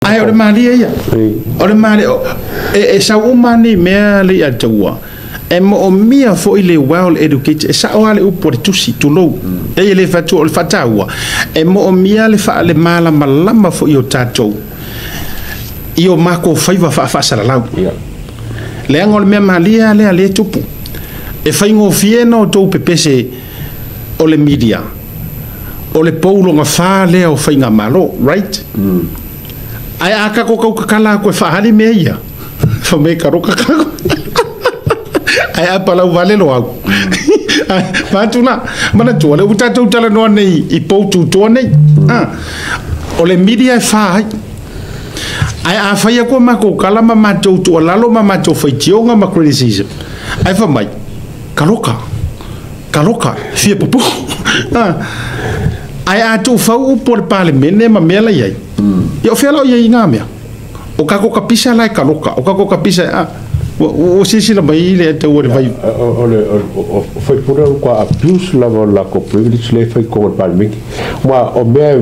Ae o le malie ia. O le malie, e sau uma nei mea le ia taua. E moomia foi le well educated, e sao lava le upu o le tusi, tulou. E le fatua o le faataua. E moomia le faamalamalama foi o tatou i o makou faiva faafasalalau. Leaga o le mea malie lea le tupu. E faigofie na o tou pepese o le media, o le pouloga fa lea o faigamalo, right? Ae a kako kau kakala aku e faahali mea ia, fa me karoka kako. Ae a palau vale lo au. Patuna, manatua le ua tatou talanoa nei i pou tutoa nei. O le media e fa ai. Ae a fai aku makou kala ma matou tuualalo ma matou faitioga ma criticism. Ae fa mai, kaloka, kaloka, fia pupu. Ae a tuufau upu o le Palemene ma mea la i ai. Ia o fea la o iai ngā mea. O kako kapisa la e kaloka, o kako kapisa ua silasila mai le taua le vai. O le faipule o kua abuse lava o le lakou privilege lea e fai i totonu o le Palemene. Ma o mea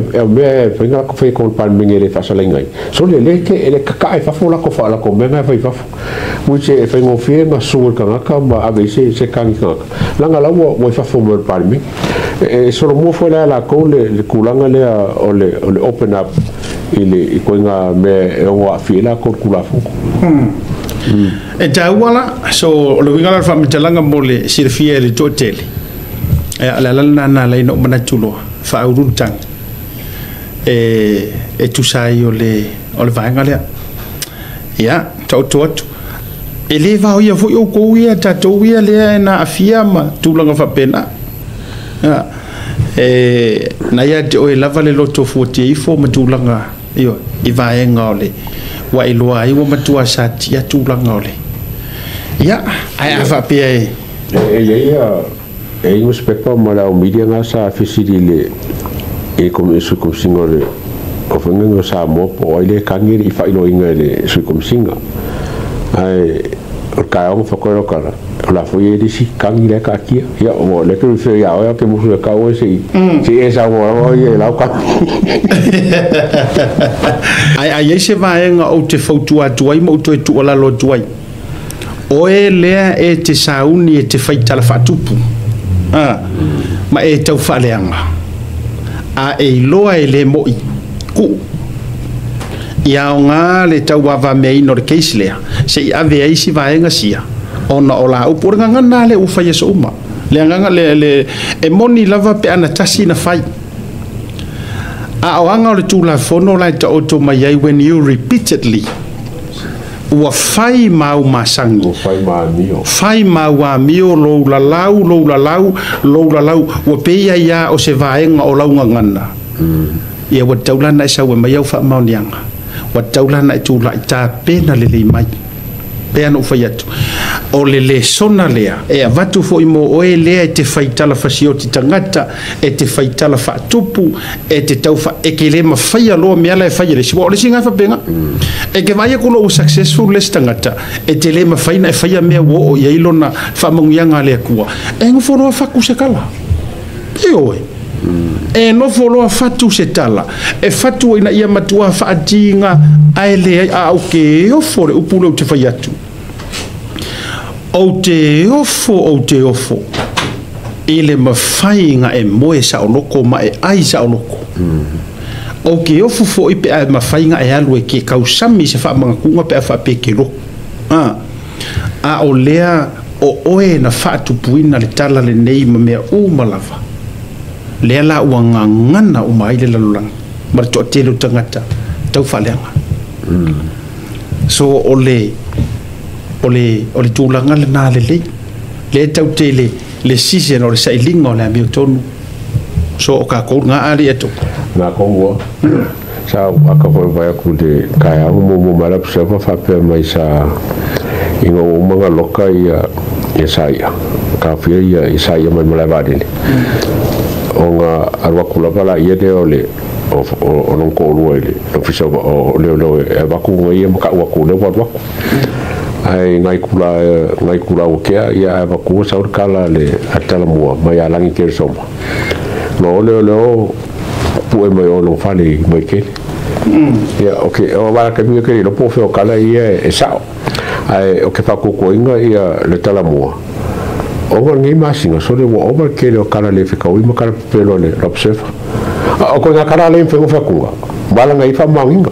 e fai na lakou fai i totonu o le Palemene e le faasalaina ai. So le e le kaka'a i fafo lakou lakou mea na e fai i fafo. Which e faigofie na sue e le tagata ma ave i se kagi tagata. Leaga la ua i fafo mai o le Palemene. E solomua foi la ia lakou le tulaga lea o le open up i le ituaiga mea e ono aafia ai lakou i le Tulafono. E taua la, so o le uiga la o le faamatalaga mo le silafia e le toatele, o le ala lena na ala ai ona ou manatu loa, faaulu le tagi e tusa ai o le vaega lea. Ia, taoto atu. E le vaoia foi outou ia, tatou ia lea e na aafia ma tulaga faapena. E na ia te oe lava le loto fuatia ifo ma tulaga i vaega o le ua iloa ai ua matua satia tulaga o le. Ia, ae a faapea e. E i ai newspaper ma le au media na sa fesili i le Sui Komesina o le Faiga o Samoa po o ai le kagi e le i faailoaina e le Sui Komesina. Ae o le taeao na faatoa o kala, o la foi e le isi kagi lea taatia. Ia, o lea ke refer ia oe, ke musu e kau e se i e saunoa lava ia e lau kagi. Ae a i ai se vaega ou te fautua atu ai ma ou toe tuualalo atu ai, oe lea e te sauni e te fai tala faatupu, ma e tau faaleaga, a e iloa e le mo'i, kuu. Ia aoga le tauavameaina o le case lea, se i ave ai si vaega sia, ona o la upu o le gagana lea ua fai aso uma. Le agaga le e moni lava pe ana tasi na fai. A o aga o le Tulafono la e taoto mai ai, when you repeatedly ua fai mau masagi. Ua fai ma amio. Fai mau amio lou lalau, lou lalau, lou lalau, ua pei ai a o se vaega o lau gagana. Ia ua tatau la ona e sau e mai au faamaoniaga. Ua tatau la ona e tulai tapena lelei mai. Pei ona ou fai atu, o le lesona lea e avatu foi mo oe lea e te fai tala fasioti tagata, e te fai tala faatupu, e te tau fa, e ke le mafaia loa mea la e fai e le isi. Ua o le isi gafa penga. E ke vaai aku loa ua successful le isi tagata, e te le mafai ona e faia mea ua oo i ai lona faamanuiaga a le Atua. E nofo loa fatu se tala. Ioe. E nofo loa fatu se tala. E fatu ina ia matua faatiga ae leai a ou te ofo le upu lea ou te fai atu. Ou te ofo, ou te ofo i le mafai na e moe saoloko ma e ai saoloko. Ou te ofo foi pe a mafai na e alu e ke kausami se faamagatuga pe a faapea ke loku. A o lea o oe na faatupuina le tala lenei ma mea uma lava. Lea la ua gagana uma ai le lalolagi ma le toatele o tagata tau faaleaga. So o le o le o le tulaga lena lelei. Lea tau te le season o le sailiga o le amiotonu. So o kakou lena a le atu. Na kou sa aka foi vai aku le taeao muamua mai le observer faapea mai sa ina ua uma ona loka ia sa ia taofia ia sa ia mai malae vaalele ona alu atu lava laia lea o le o lona toalua i le ofisa o leoleo e avatu uga ia ma tau atu o lea ua alu atu. Ae nai itula ua tea ia ae avatua sau le tala a le Talamua mai ia Lagi Keresoma. Loa o leoleo pue mai o lona fale i Vaitele. Ia, ok, o wala ka mi ke lo po fe o kala ia e sao. Ai o ke fa ko ko inga ia le tala mua. O ngā ngai masinga, so le wa over ke le o kala le fe kau ima kala pelo le observer. O ko ngā kala le mfengo fa kunga. Wala ngai fa maunga.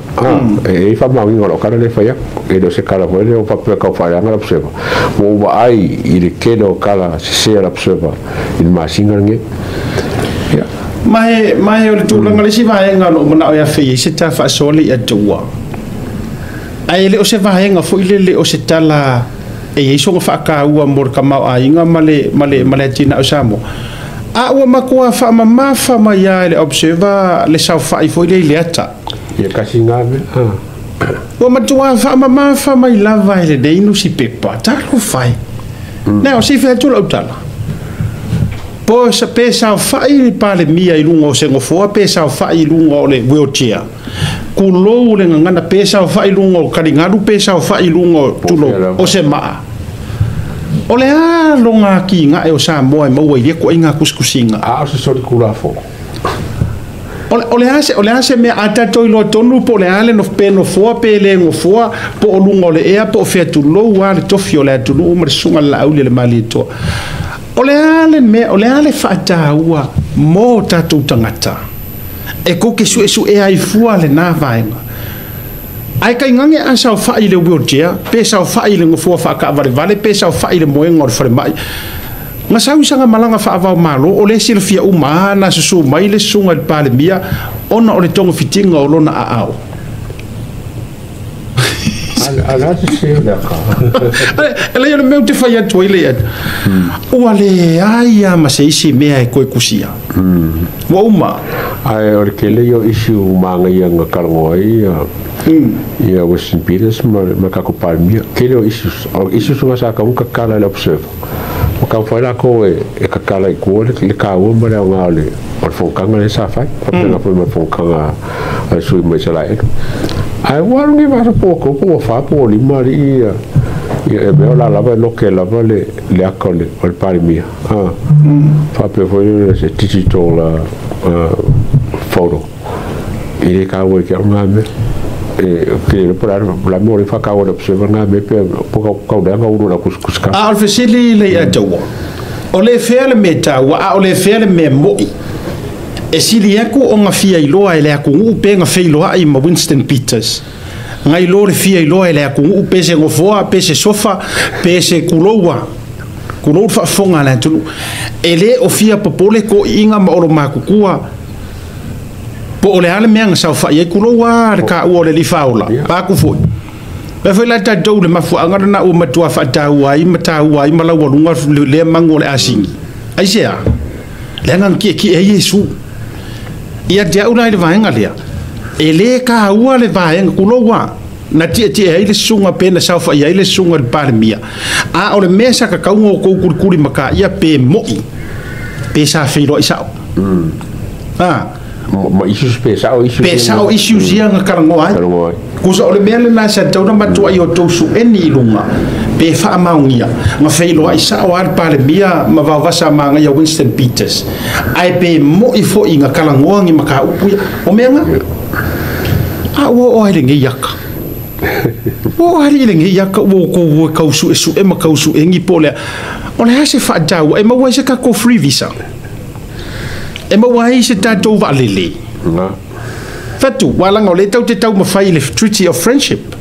E fa maunga o kala le fa ya. E lo se kala fo le o fa pe kau fa ya ngā observer. Mo wa ai i le ke le o kala se se observer i masinga nge. Ya. Mai o le tulaga le isi vaega o loo manao e afei ai se tafaasoa le ia taua. Ae le o se vaega foi le le o se tala e iai soga faakaua mo le kamaoaiga ma le ma le ma le atinao Samoa. A ua matua faamamafa mai lava e le Observer le saofai foi lea i le ata. Ia kasi ngā mea. Ua matua faamamafa mai lava e lenei nusipepa, talofa e. Nea, o se i fai atu lau tala. Po pe saofai le Palemia i luga o se gofoa pe saofai i luga o le wheelchair. Tulou le gagana pe saofai i luga o taligalu pe saofai i luga o tulou o se maa. O le a loga atinae o Samoa e maua i lea ituaiga tusitusiga? A o se solitulafono. O le a se, o le a se mea a tatou iloa tonu po o le a le pe nofoa pe le gofoa po o luga o le ea po o fea tulou lava le tofi o le atunuu ma le susuga i le Laauli a le Malietoa. O le a le mea, o le a le faataua mo tatou tagata e kou te suesuea ai fua lena vaega? Ae tainane a saofai i le wheelchair, pe saofai i le nofoa faataavalevale, pe saofai i le moega o le falemai, na sau i sana malaga faava-o-Malo, o lea e silafia uma lava na susu mai le susuga i le Palemia ona o le togafitiga o lona aao. E leai o le mea ou te fai atu ai le ua leai lava ma se isi mea e toe tusia. Ua uma. Ae o le tele ia o issue manaia na talanoa ai ia Western Peters ma le tatou Palemia. Tele o issues. O issues na sa tatau ona tatala e le Observer. Ua taumafai latou e tatala i tua le taua ma le aoga o le fonotaga lea sa fai. Faapena foi ma le fonotaga a le sui mai Isaraelu. Ae ua alu nei vasa po ua 3 po ua 4 po ua 5 alii ia e mea o la lava e loke lava le aka o le Palemia. Faapea foi le se digital photo. E le taua i te au ngā mea. E ke le po la la mea o le whakawa le observer ngā mea pea po kau kau leanga uru la kuskus ka. A o le fesili le ia taua. O le fea le mea taua, a o le fea le mea mo'i. E sili aku o nga fia iloa e le atunuu pe nga feiloai ma Winston Peters. Nga iloa le fia iloa e le atunuu pe se gofoa, pe se sofa, pe se kuloua. Kulou le faafofoga a le atunuu. E le o fia popole toiiga ma olomakutua po o le a le mea na saofai ai kulou a le kaua o le alii faaola. Paku foi. Mea foi la tatou le mafuaaga lena ua matua faataua ai ma taua ai ma laualuga lea magu o le asini. Aisea? Leaga na tietie ai Iesu. Ia te au la i le vaega lea, e le taua le vaega, tulou a, na tietie ai le susuga pe na saofai ai le susuga i le Palemia. A o le mea sa tatau ona outou kulikuli mataia pe mo'i, pe sa feiloai sao. A. Ma issues pe sao issues. Pe sao issues ia na talanoa ai. Talanoa ai. Kusa o le mea lena sa tatau ona matuai outou sueni i luga pe faamaonia na feiloai sao lava le Palemia ma vaovasa magaia Winston Peters ae pe mo'i foi na talanoa ni mataupu ia. O mea na? A ua oo ai lenei aka. Ua oo ai lenei aka ua outou o e tau suesue ma tau suegi po o le a. O le a se faataua e maua ai se tatou free visa? E maua ai se tatou vaalele? Na. Fatu, ua laga o lea tatou te taumafai i le Treaty of Friendship.